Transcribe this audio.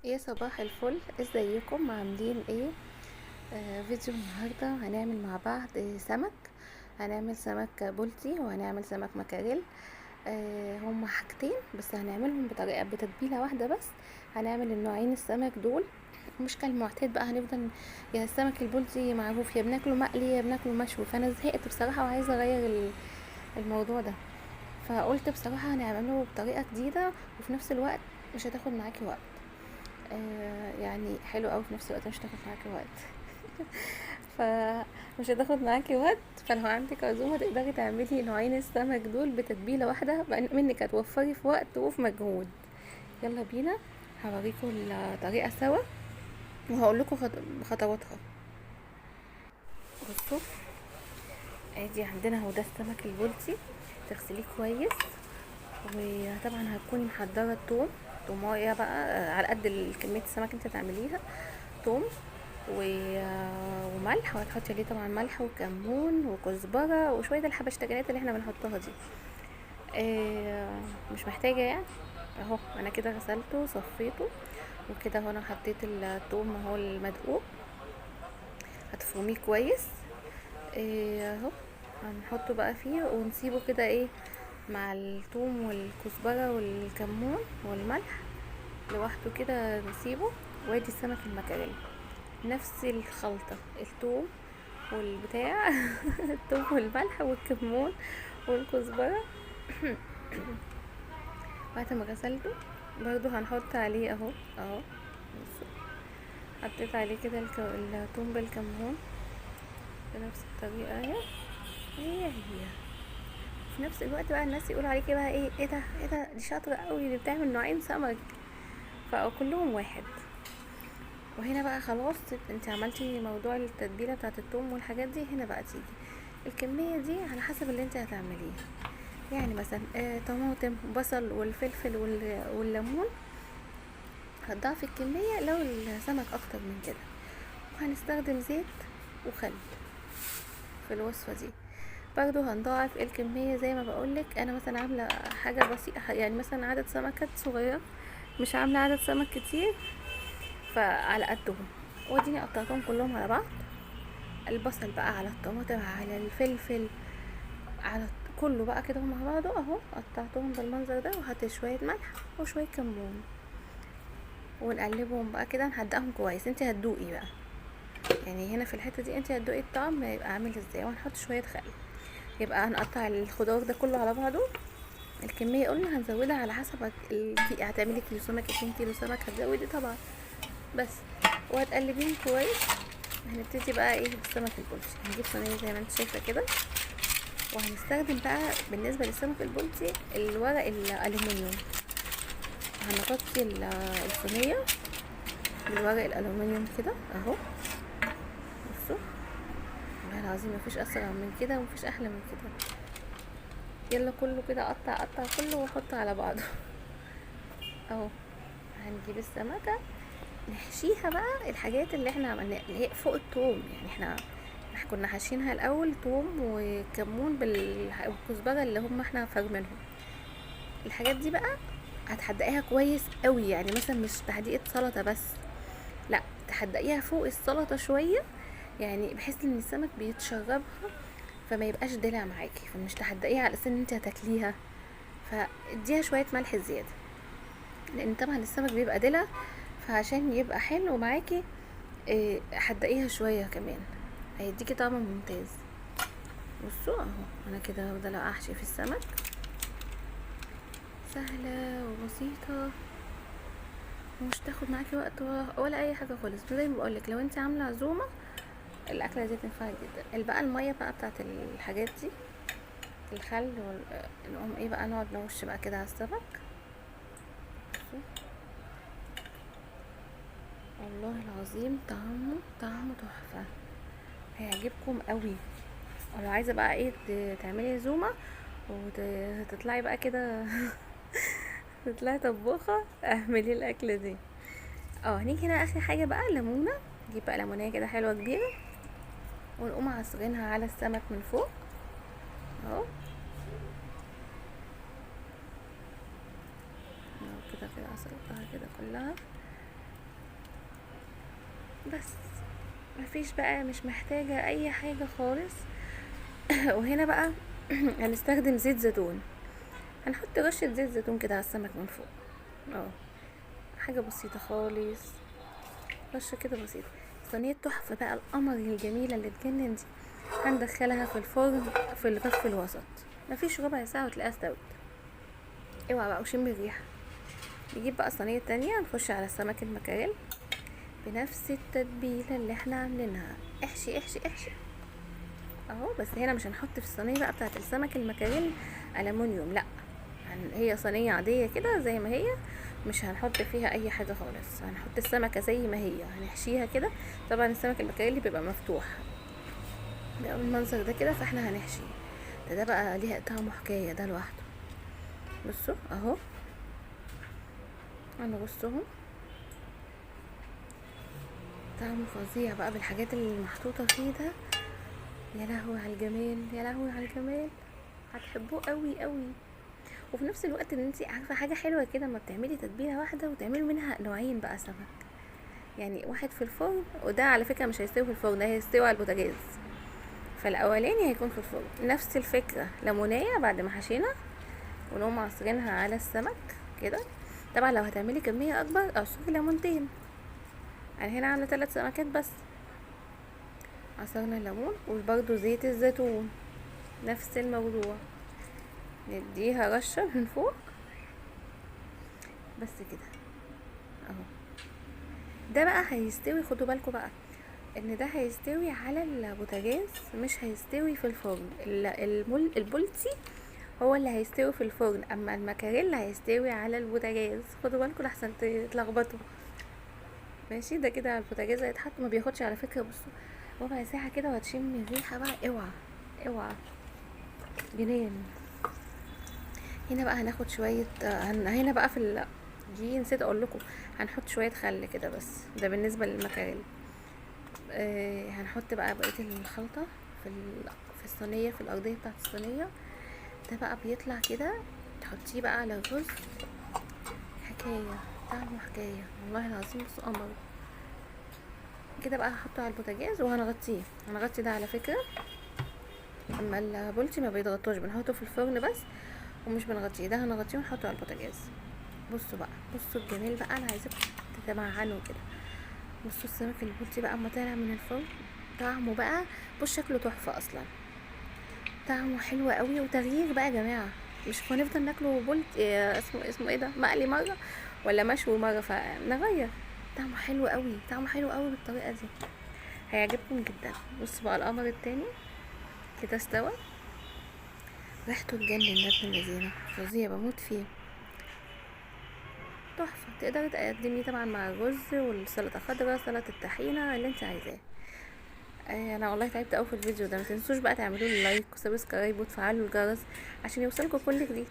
يا صباح الفل، ازيكم عاملين ايه؟ فيديو النهارده هنعمل مع بعض سمك. هنعمل سمك بولتي وهنعمل سمك مكاريل. هما حاجتين بس هنعملهم بطريقة بتتبيله واحدة بس. هنعمل النوعين السمك دول مش كالمعتاد بقى، هنفضل يا السمك البولتي معروف يا بناكله مقلي يا بناكله مشوي، فانا زهقت بصراحة وعايزه اغير الموضوع ده، فقلت بصراحة هنعمله بطريقة جديدة وفي نفس الوقت مش هتاخد معاكي وقت. يعني حلو قوي في نفس الوقت مش هتاخد معاكي وقت. فمش هتاخد معاكي وقت، فلو عندك عزومة تقدري تعملي نوعين السمك دول بتتبيله واحدة منك، هتوفري في وقت وفي مجهود. يلا بينا هوريكم الطريقة سوا وهقول لكم خطواتها. بصوا ادي عندنا اهو ده السمك البلطي، تغسليه كويس، وطبعا هتكوني محضرة الثوم، تومايه بقى على قد كمية السمك انت هتعمليها، توم وملح، وهتحطي عليه طبعا ملح وكمون وكزبره وشوية الحبشتكنات اللي احنا بنحطها دي. مش محتاجه يعني. اهو انا كده غسلته وصفيته وكده اهو، انا حطيت التوم اهو المدقوق، هتفرميه كويس. اهو هنحطه بقى فيه ونسيبه كده ايه مع التوم والكزبره والكمون والملح لوحده كده نسيبه. وادي السمك المكاريل نفس الخلطة، التوم والبتاع التوم والملح والكمون والكزبره. بعد ما غسلته برضو هنحط عليه اهو اهو، حطيت عليه كده التوم بالكمون بنفس الطريقة اهي، هي هي في نفس الوقت بقى. الناس يقولوا عليكي بقى ايه، ايه ده ايه ده، دي شاطرة قوي اللي بتعمل نوعين سمك، فكلهم واحد. وهنا بقى خلاص انت عملتي موضوع التتبيله بتاعه التوم والحاجات دي، هنا بقى تيجي الكمية دي على حسب اللي انت هتعمليه. يعني مثلا طماطم وبصل والفلفل والليمون هتضاعفي الكمية لو السمك اكتر من كده. وهنستخدم زيت وخل في الوصفة دي برضو، هنضاعف الكمية زي ما بقولك. انا مثلا عامله حاجة بسيطة، يعني مثلا عدد سمكات صغيرة، مش عامله عدد سمك كتير، فعلى قدهم. واديني قطعتهم كلهم على بعض، البصل بقى على الطماطم على الفلفل على كله بقى كده مع بعضه اهو، قطعتهم بالمنظر ده. وحطيت شوية ملح وشوية كمون ونقلبهم بقى كده، نحدقهم كويس. انت هتدوقي بقى يعني هنا في الحتة دي انت هتدوقي الطعم هيبقى عامل ازاي. وهنحط شوية خل، يبقى هنقطع الخضار ده كله على بعضه. الكمية قلنا هنزودها على حسب هتعملي كيلو سمك 2 كيلو سمك هتزودي طبعا بس، وهتقلبيهم كويس. هنبتدي بقى ايه بالسمك البلطي. هنجيب صينية زي ما انت شايفه كده، وهنستخدم بقى بالنسبة للسمك البلطي الورق الالومنيوم. هنغطي الصينية بالورق الالومنيوم كده اهو. بصوا والله العظيم مفيش اسرع من كده ومفيش احلى من كده. يلا كله كده قطع قطع كله وحطه على بعضه اهو. هنجيب السمكة نحشيها بقى الحاجات اللي احنا عملناها اللي هي فوق التوم، يعني احنا كنا حاشينها الاول توم وكمون بالكزبره اللي هم احنا فارمينهم. الحاجات دي بقى هتحدقيها كويس قوي، يعني مثلا مش تحديقه سلطة بس، لا تحدقيها فوق السلطة شوية، يعني بحيث ان السمك بيتشربها فما يبقاش دلع معاكي، فمش تحدقيها على اساس ان انت هتاكليها. فاديها شوية ملح زيادة لان طبعا السمك بيبقى دلع، فعشان يبقى حلو معاكي حدقيها شوية كمان، هيديكي طعم ممتاز. بصوا اهو انا كده هفضل احشي في السمك، سهلة وبسيطة ومش تاخد معاكي وقت ولا اي حاجة خالص. زي ما بقولك لو انت عامله عزومة الاكلة دي تنفعك جدا. بقى المية بقى بتاعت الحاجات دي الخل نقوم ايه بقى نقعد نرش بقى كده على السمك. بصوا والله العظيم طعمه تحفة، هيعجبكم قوي. ولو عايزه بقى ايه تعملي عزومة وتطلعي بقى كده تطلعي طباخه، اعملي الاكلة دي. هنيجي هنا اخر حاجة بقى ليمونه، نجيب بقى ليمونيه كده حلوة كبيرة ونقوم عصرينها على السمك من فوق اهو كده كده، عصرتها كده كلها. بس مفيش بقى، مش محتاجة اي حاجة خالص. وهنا بقى هنستخدم زيت زيتون، هنحط رشة زيت زيتون كده على السمك من فوق، حاجة بسيطة خالص، رشة كده بسيطة. صينية تحفة بقى القمر الجميلة اللي تجنن دي، هندخلها في الفرن في الرف الوسط، مفيش ربع ساعة وتلاقيها استوت. اوعى بقى وشم الريحة. نجيب بقى صينية تانية، نخش على سمك المكاريل بنفس التتبيلة اللي احنا عاملينها، احشي احشي احشي اهو. بس هنا مش هنحط في الصينية بقى بتاعت السمك المكاريل ألمونيوم، لا، هي صينية عادية كده زي ما هي، مش هنحط فيها اي حاجة خالص، هنحط السمكة زي ما هي، هنحشيها كده. طبعا السمك المكاريل بيبقى مفتوح بيبقى بالمنظر ده كده، فاحنا هنحشيه. ده بقى ليها طعمه حكاية ده لوحده. بصوا اهو هنغصهم، طعمه فظيع بقى بالحاجات اللي محطوطة فيه ده. يا لهوي على الجمال، يا لهوي على الجمال، هتحبوه قوي قوي. وفي نفس الوقت ان انتي عارفه حاجة حلوة كده، ما بتعملي تتبيله واحدة وتعملي منها نوعين بقى سمك، يعني واحد في الفرن، وده على فكرة مش هيستوي في الفرن، ده هيستوي على البوتاجاز، فالاولاني هيكون في الفرن. نفس الفكرة ليمونيه بعد ما حشينا ونقوم عصرينها على السمك كده. طبعا لو هتعملي كمية اكبر اعصري ليمونتين، انا هنا عامله 3 سمكات بس. عصرنا الليمون وبرده زيت الزيتون نفس الموضوع، نديها رشه من فوق بس كده اهو. ده بقى هيستوي، خدوا بالكم بقى ان ده هيستوي على البوتاجاز مش هيستوي في الفرن. البولتي هو اللي هيستوي في الفرن، اما المكاريل هيستوي على البوتاجاز. خدوا بالكم لحسن تتلخبطوا. ماشي، ده كده على البوتاجاز هيتحط، ما بياخدش على فكرة، بصوا ربع ساعة كده وهتشم الريحة بقى. اوعى اوعى جنان. هنا بقى هناخد شوية، هنا بقى في دي نسيت اقول لكم هنحط شوية خل كده بس، ده بالنسبة للمكاريل. هنحط بقى بقية الخلطة في الصينية، في الارضية بتاعت الصينية. ده بقى بيطلع كده تحطيه بقى على الرز، حكاية، طعمه حكاية والله العظيم. بصوا قمر كده بقى. هحطه على البوتاجاز وهنغطيه، هنغطي ده على فكرة. اما البولتي ما بيتغطوش، بنحطه في الفرن بس ومش بنغطيه، ده هنغطيه ونحطه على البوتاجاز. بصوا بقى، بصوا الجمال بقى، انا عايزاكم تتمعنوا كده. بصوا السمك البولتي بقى اما طالع من الفرن، طعمه بقى بص شكله تحفة اصلا، طعمه حلو قوي. وتغيير بقى يا جماعة، مش هنفضل ناكله بولت، اسمه ايه ده، مقلي مرة ولا مشوي مرة، فنغير. طعمه حلو قوي، طعمه حلو قوي بالطريقة دي، هيعجبكم جدا. بصوا بقى القمر التاني كده استوى، ريحته تجنن، ده ابن اللذينه فظيع، بموت فيه، تحفة. تقدري تقدميه طبعا مع الرز والسلطة الخضراء، سلطة الطحينه اللي انت عايزاه. انا والله تعبت قوي في الفيديو ده، ما تنسوش بقى تعملوا لي like و subscribe وتفعلوا الجرس عشان يوصلكم كل جديد.